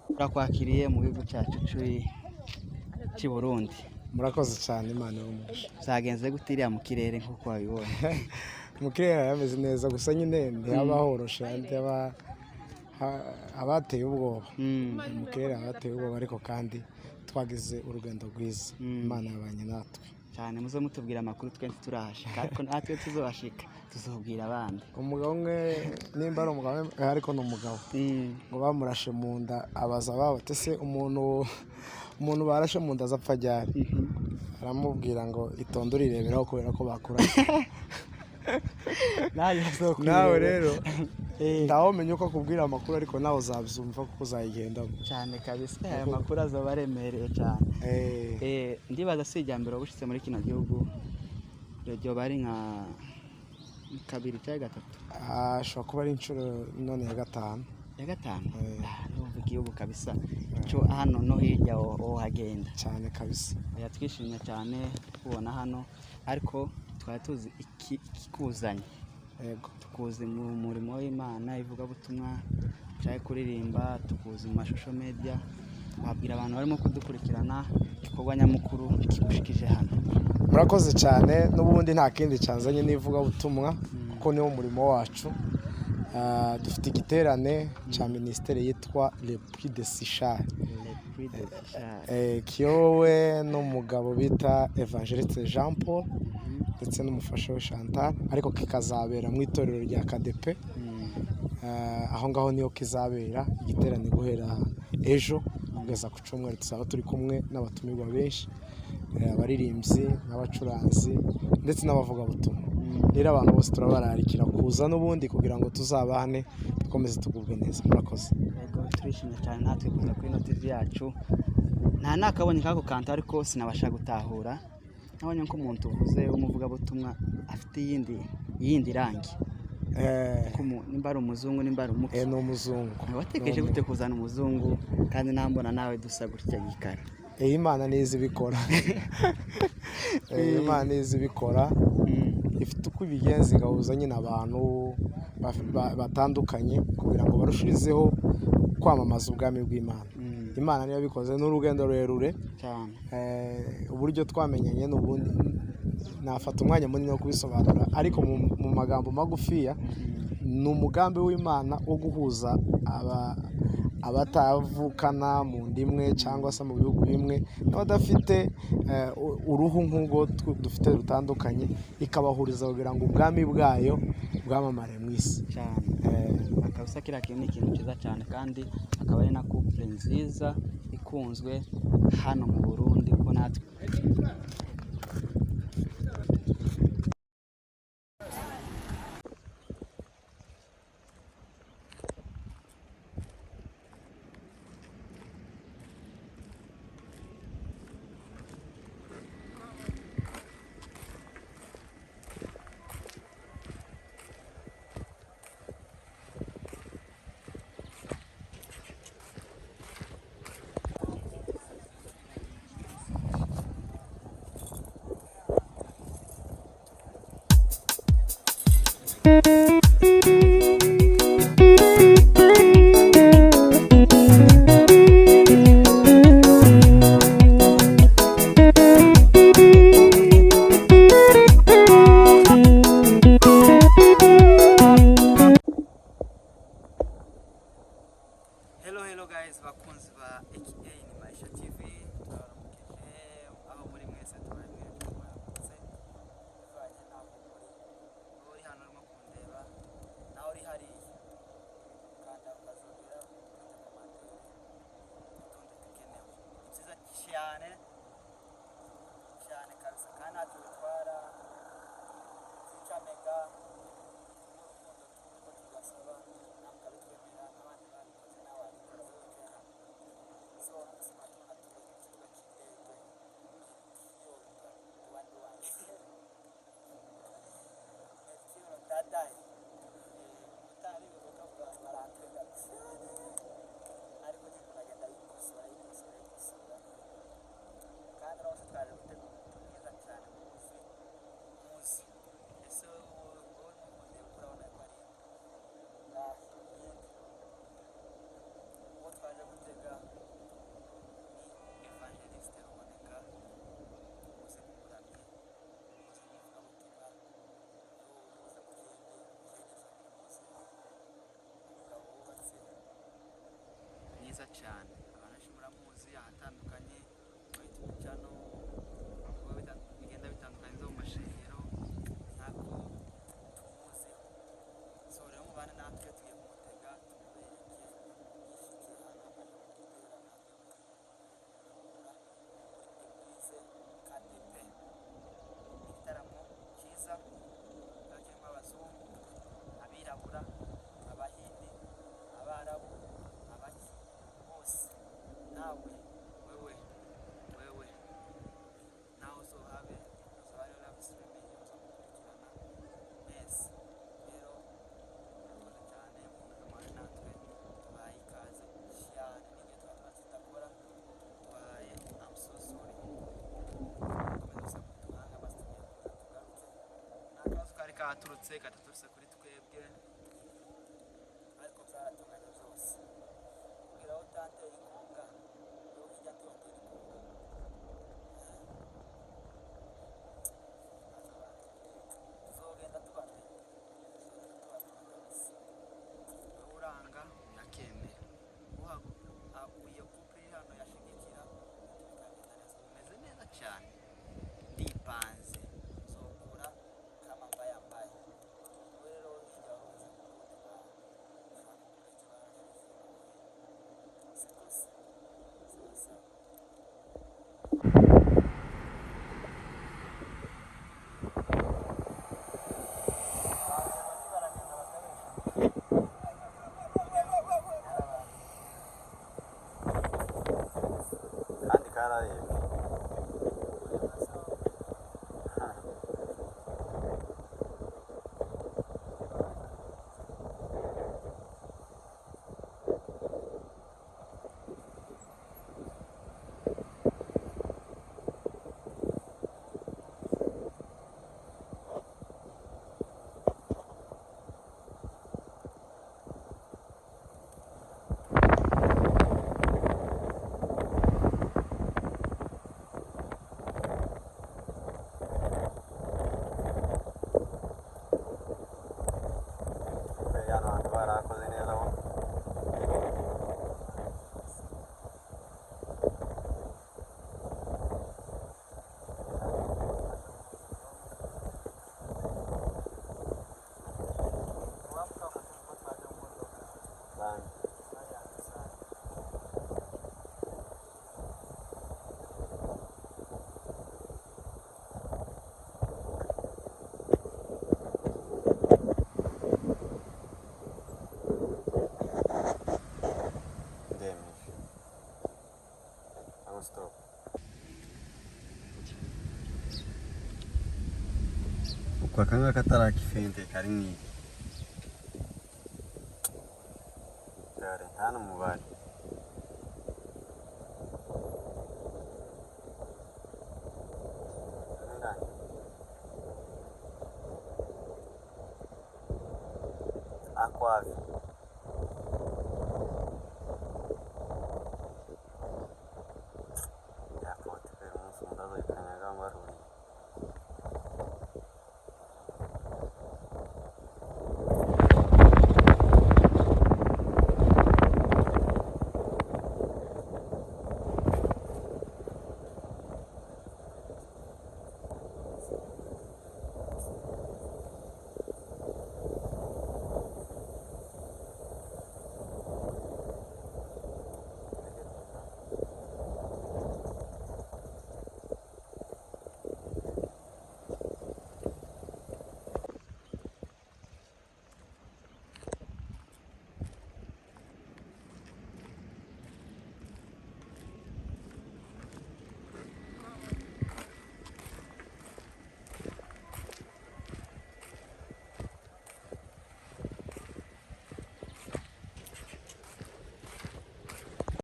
Turakwakiriye mu gihugu cyacu cy'i Burundi. Murakoze cyane, Imana ibahe. Byagenze gute iriya mu kirere nk'uko wabibonye? Mu kirere hameze neza, gusa nyine ntihaba horoshe, ntihaba haba hateye ubwoba. Mu kirere haba hateye ubwoba, ariko kandi twagize urugendo rwiza. Imana yabanye natwe. Cyane, muze mutubwira amakuru, twe ntiturahashika, ariko natwe tuzohashika tuzobwira abandi. Umugabo umwe, nimba ari umugabo ariko ni umugabo, ngo bamurashe mu nda, abaza ababo ati: "Se umuntu barashe mu nda azapfa ryari?" Aramubwira ngo: "Itonde urireberaho kubera ko bakurashe." Nawe. Nawe rero ntawumenya uko akubwira amakuru, ariko nawe uzabyumva kuko uzayigendamo. Cyane kabisa, aya makuru azoba aremereye cyane. Ndibaza si irya mbere waba muri kino gihugu, ryoba ari nka kabiri cyangwa gatatu? Ashobora kuba ari inshuro none ya gatanu. Ya gatanu. Eh. Ah, ndumva igihugu kabisa cyo hano no hirya wohagenda. Cyane kabisa. Oya, twishimye cyane kubona hano, ariko twari tuzi ikikuzanye. Tukuzi mu murimo w'Imana, ivugabutumwa cyangwa kuririmba, tukuzi mu mashusho media. Wabwira abantu barimo kudukurikirana igikorwa nyamukuru kigushikije hano? Murakoze cyane. N'ubundi nta kindi cyanzanye n'ivugabutumwa, kuko niwo murimo wacu. Dufite igiterane cya minisiteri yitwa Le Puits de Sychar, Le Puits de Sychar. Kiyobowe n'umugabo bita Evangeliste Jean Paul ndetse n'umufasha we Chantal, ariko kikazabera mu itorero rya KDP. Aho ngaho niho kizabera igiterane guhera ejo kugeza ku cyumweru. Tuzaba turi kumwe n'abatumirwa benshi, abaririmbyi n'abacuranzi ndetse n'abavugabutumwa. Rero abantu bose turabararikira kuza n'ubundi kugira ngo tuzabane, dukomeze tugubwe neza. Murakoze. Yego, turishimye cyane natwe kuza kuri ino TV yacu. Nta nakabonye kako kantu, ariko sinabasha gutahura. Nabonye ko umuntu uvuze w'umuvugabutumwa afite iyindi rangi. Ko nimba ari umuzungu, nimba ari umuki? Ni umuzungu. Watekereje gute kuzana umuzungu kandi nambona nawe dusa gutya gikara? Imana nizi ibikora. Imana nizi ibikora, ifite uko ibigenza igahuza nyine abantu batandukanye kugira ngo barushirizeho kwamamaza ubwami bw'Imana. Imana niyo yabikoze, ni urugendo rurerure. Cyane. Uburyo twamenyanye n'ubundi nafata umwanya munini wo kubisobanura, ariko mu magambo magufiya, ni umugambi w'Imana wo guhuza abatavukana mu ndimwe cyangwa se mu bihugu bimwe n'abadafite uruhu nk'urwo dufite rutandukanye, ikabahuriza kugira ngo ubwami bwayo bwamamare mu isi. Cyane kabisa, kiriya kintu ni ikintu cyiza cyane, kandi akaba ari na couple nziza ikunzwe hano mu Burundi, kuko natwe. Hello, hello guys, bakunzi ba AKA ni Maisha TV, turabaramukije aho muri mwese, tubabwira ko mwaramutse bivanye n'aho muri. Wowe uri hano urimo kundeba, nawe uri hariya, kanda ukazogera, ufite commentaire n'utundi dukenewe. Ni byiza cyane cyane kabisa, kandi ntacyo bitwara kwica mega n'urukundo turiko tubasaba, namwe mukabitwemera n'abandi babikoze, nawe wabikora wowe wicaye hano. So uno munsi mwatubona turi ku kibuga cy'indege Melchior Melchior Ndadaye. Umutari bivuga ngo barantwenga cyane, ariko nyine umuntu agenda yikosora, yikosora, yikosora. cyane. Abantu benshi muramuzi ahatandukanye muri YouTube channel, ibikorwa bigenda bitandukanye zo mu mashengero, ntako tumuziho. So rero mubane natwe, tugiye kumutega tumubereke yishikiye hano aje mu giterane muri Eglise KDP. Igitaramo cyiza kiba kirimo abazungu, abirabura, abahindi, abarabu, abaki bose. Nawe wewe wewe nawe uzohabe, hazaba hariho live streaming muzomukurikirana mwese. Rero murakoze cyane, mukomeze mubane natwe, tubahaye ikaze cyane. N'igihe tuba tuba tudakora tubahaye, I'm so sorry. Mukomeze gusa muduhange amaso, tugiye kuza tugaruke. Nta kabazo kari katurutse kataturutse kuri twebwe, ariko byaratunganye byose. Kugira aho utanteye inkunga, wowe hirya ntiwatera inkunga. Tuzogenda tubamenya, tuzogenda tubamenya kabisa. Aho uranga yakemera iyo couple iri hano yashigikira bikagenda neza. Bimeze neza cyane, ndipanze nzokura kama mbaya mbaya. Wowe rero hirya waruzi kundi ushaka kugura ikibanza, sikose sawa sawa. Baragenda bakabesha. Kandi kararebye. Hano hantu barahakoze neza bo. Bande. Ndemeje cyangwa stop. Uko aka ngaka atari ak'ifente kari mu ivi dore nta n'umubare. Ingana. Akwavi.